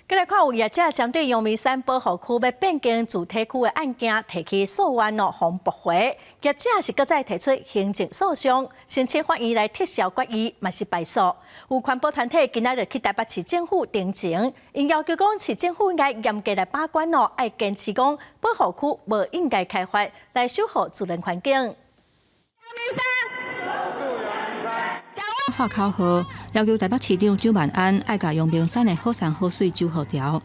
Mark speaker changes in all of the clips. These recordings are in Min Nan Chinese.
Speaker 1: 過來看有業者針對陽明山保護區欲變更住宅區的案件提起訴願哦，予駁回。業者是閣再提出行政訴訟，申請法院來撤銷決議，嘛是敗訴。有環保團體今仔日去台北市政府陳情，𪜶要求講市政府應該嚴格來把關哦，愛堅持講保護區無應該開發，來守護自然環境。
Speaker 2: 喊口號，要求台北市長蔣萬安愛共陽明山的好山好水守護牢。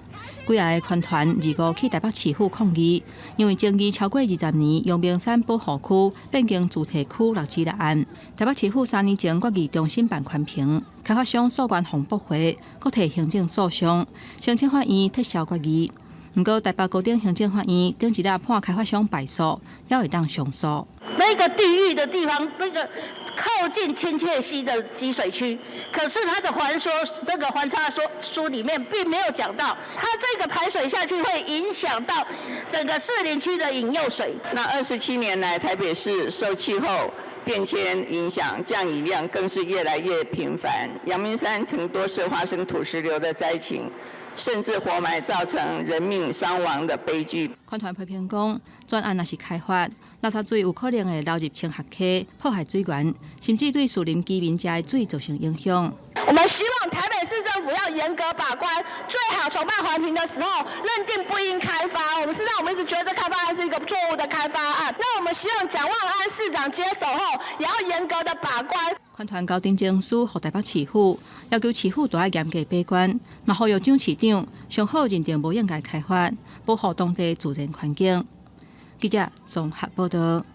Speaker 2: 幾仔个環團二五去台北市府抗議，因為爭議超過20年陽明山保護區變更住宅區落子案，台北市府3年前決議重新辦環評，開發商訴願予駁回，閣提行政訴訟，申請法院撤銷決議。毋過台北高等行政法院頂一日判開發商敗訴，猶會當上訴。
Speaker 3: 那個地域的地方，那個靠近青雀溪的集水區，可是它的環說那個環差說書裡面並沒有講到，它這個排水下去會影響到整個士林區的飲用水。
Speaker 4: 那27年來，台北市受氣候變遷影響，降雨量更是越來越頻繁。陽明山曾多次發生土石流的災情，甚至活埋造成人命傷亡的悲劇。
Speaker 2: 環團批評講，專案若是開發，垃圾水有可能會流入清河溪，破壞水源，甚至對士林居民食的水造成影響。
Speaker 5: 我們希望台北市政府要嚴格把關，最好重辦環評的時候認定不應開發。我們是讓我們一直覺得這開發案是一個錯誤的開發案。那我們希望蔣萬安市長接手後，也要嚴格的把關。
Speaker 2: 環團交陳情書予台北市府，要求市府都愛嚴格把關，嘛呼籲蔣市長上好認定無應該開發，保護當地自然環境。記者綜合報道。